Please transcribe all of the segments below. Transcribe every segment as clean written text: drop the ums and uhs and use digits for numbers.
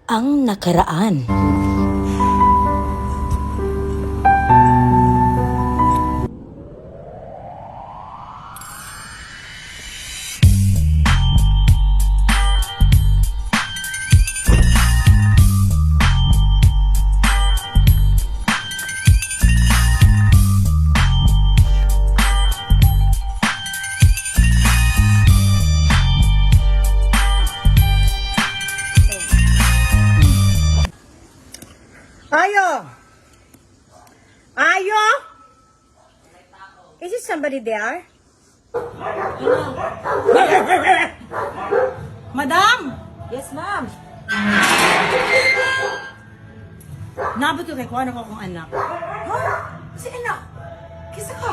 Ang nakaraan. Ayo! Ayo! Is it somebody there? Madam! Yes, ma'am. Nabot ko kay kuha na ko akong anak. Ha? Si anak. Kisa ka.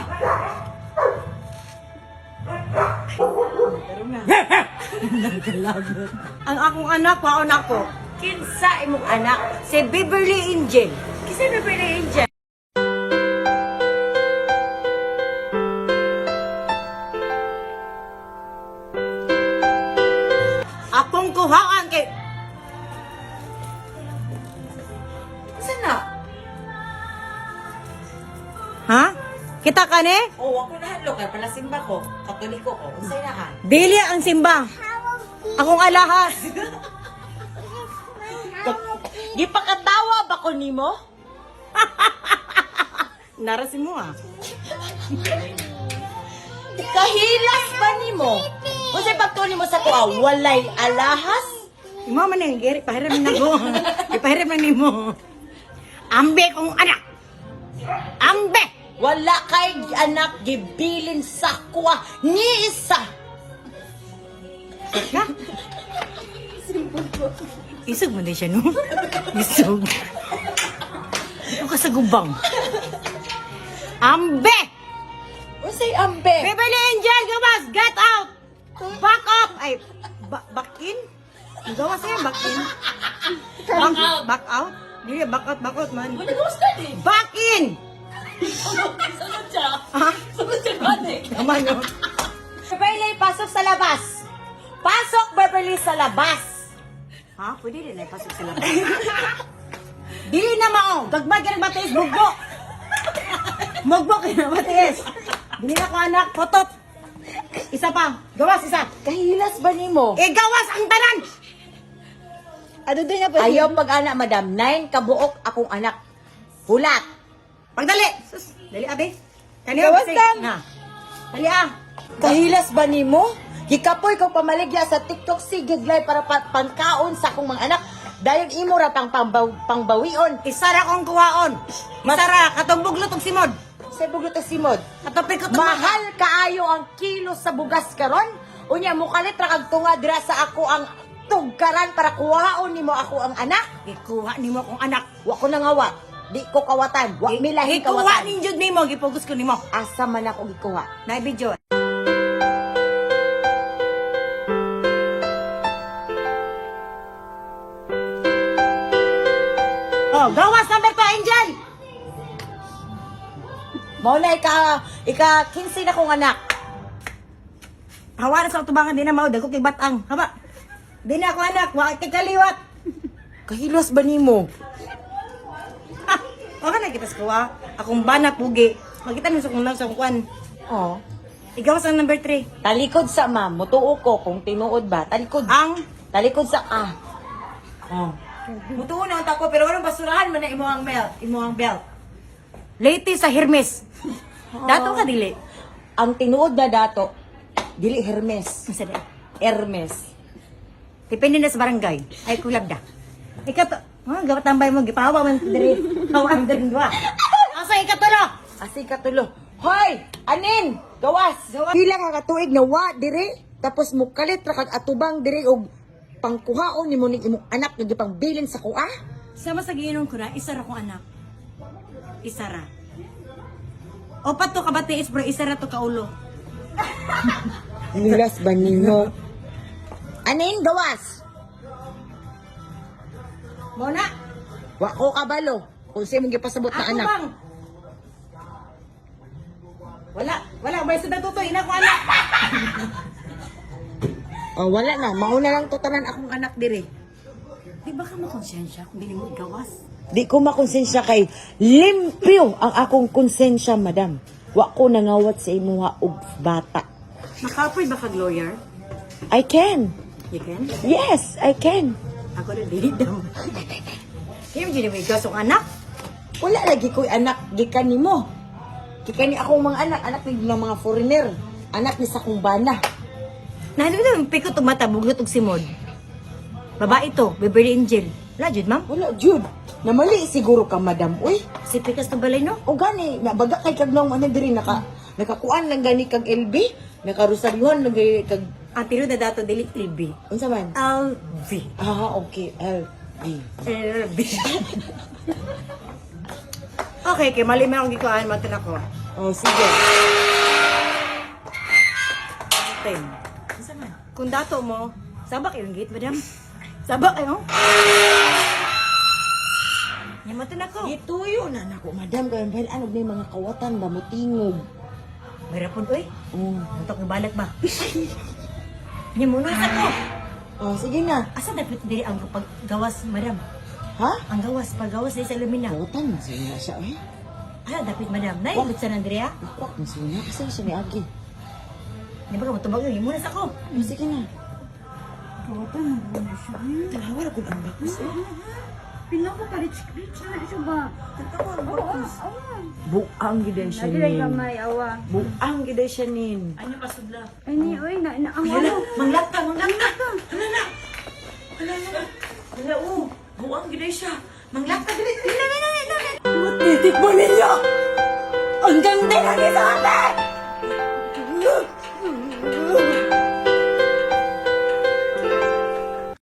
Nagkalabot. Ang akong anak, kuhaon ako. Kinsa imong anak? Si Beverly Angel. Kinsa Beverly Angel? Akong kuhaan kay... Kinsa na? Ha? Kita ka ni? Oh, ako na hadlok kay pala simba ko. Katoliko ko. Unsay na ka? Dili ang simba. Akong alahas. Gipakatawa ba ko nimo? Narasin mo ah. Kahilas ba nimo? Unsay pagtuon nimo sa kuha? Walay alahas? Imo man ang giri, pahiram na ko. Ipahiram na nimo. Ambe kong anak. Ambe. Wala kay anak gibilin sa kuha ni isa. Ka? Isog man din siya, no? Isog. Ano ka sa gubang? Ambe! Unsay ambe? Beverly Angel, gawas! Get out! Back up! Ay, back in? Gawas yan, back in. Back out. Back out? Dili, back out, back out man. Wala gawas ka ni. Back in! Sunod siya. Ha? Sunod siya gani. Tama, no? Beverly, pasok sa labas. Pasok, Beverly, sa labas. Ha? Pwede rin na ipasok sa labas. Dili na mao. Gagmay ka ng matiis, mugbo. Mugbo ka ng matiis. Dili na ko anak, potot. Isa pa. Gawas, isa. Kahilas ba nimo? Eh, gawas ang tanan! Ano din na pa? Ayaw pag-anak, madam. 9 kabuok akong anak. Hulat. Pagdali! Sus, dali abe. Kaniyo, Gawas kasi- lang. Na. Dali ah. Kahilas ba nimo? Gikapoy ko pamaligya sa TikTok sige glay para pangkaon sa akong mga anak. Dayon imo ra pang pangbawion. Isa ra kong kuwaon. Isa ra, katong buglot og simod. Sa buglot og simod. Katong pikot og Mahal kaayo ang kilo sa bugas karon. Unya mukalit ra kag tunga dira sa ako ang tugkaran para kuhaon nimo ako ang anak. Gikuha nimo akong anak. Wa ko nangawa. Di ko kawatan. Wa milahi Gikuha kawatan. ninjud nimo, gipugos ko nimo. Asa man ako gikuha? Na video. Oh, gawas number 2, Angel! Mao na ika 15 na kong anak. Hawa na sa tubangan din na mao, dagko kay batang. Haba. Di na ako anak, wa kay kaliwat. Kahilos ba nimo? Ah, wa ka na kita sa kuwa. Akong bana pugi. Makita nimo sa kung sa kung kuan. Oh. Igawas ang number 3. Talikod sa ma'am, mutuo ko kung tinuod ba. Talikod. Ang Talikod sa ah. Oh. Mutuo na ang tako pero anong basurahan man na imo ang belt, imo ang belt. Late sa Hermes. Dato ka dili. Ang tinuod na dato dili Hermes. Unsa di? Hermes. Depende na sa barangay. Ay kulab da. Ikato, ha, gawat tambay mo gipahawa man diri. Hawa ang diri duha. Asa ikatulo? Asi katulo. Hoy, anin? Gawas. Gawas. Pila ka katuig na wa diri tapos mukalit ra kag atubang diri og pangkuhaon nimo ning imong anak nga gipangbilin sa kuha. Sama sa giinom ko na, isa ra kong anak. Isa ra. O pato ka batiis bro, isa ra to kaulo. Nilas ba nimo? Anin gawas? Mo na. Wa ko kabalo kung sa imong gipasabot na Ako anak. bang? Wala, wala, may sa tutoy, ina ko anak. Oh, wala na. Mauna lang to tanan akong anak diri. Di ba ka makonsensya kung dili mo igawas? Di ko makonsensya kay limpyo ang akong konsensya, madam. Wa ko nangawat sa imuha og bata. Makapoy ba kag lawyer? I can. You can? Yes, I can. Ako na dili daw. Hindi mo dili mo igawas ang anak. Wala lagi ko'y anak gikan nimo. Gikan ni akong mga anak, anak ni ng mga foreigner. Anak ni sa kong bana. Nahalo na yung pikot og mata, buglot og simod. Babae to, Beverly Angel. Wala, jud, ma'am. Wala jud. Namali siguro ka, madam. Uy, Si Pikas to balay, no? o gani, nabaga kay kag nang ano diri nakakuan lang gani kag LB, nakarosaryuhan lang gani kag Ang tiro na dato, dili LB. unsa man? LV. Ah, okay, LB. LV. Okay, kay mali man akong gikuan, matan ako. Oh, sige. Ten. Kung dato mo, sabak yung gate, madam. Sabak kayo. Nyamatan ako. Gituyo na nako, madam, kay bahin ano may mga kawatan ba motingog. May rapon, oy. Oh. Antok yung balak ba? Nyamunas ako. Oh, sige na. Asa dapat diri ang paggawas, madam? Ha? Ang gawas, paggawas sa Lumina. Kawatan man siya siya eh. Asa dapat, madam? Nay, sa Andrea? Nakuak man siya. Asa siya ni Agi? Di ba ka matubag yun? Nyamunas ako. Oh, sige na. Kawatan mo na siya. Tanawa ra gud ang bakos. Eh. Pinako pa rich rich na siya ba? Buang gid siya Lagi nin. gamay awa. Buang gid siya nin. Ay ni oy na na ang ano. Manglakta, manglakta. Hala na. Hala na. Hala oh. Buang gid siya. Manglakta dili. Dili na na na. Matitik mo ninyo. Ang ganda lagi sa atin.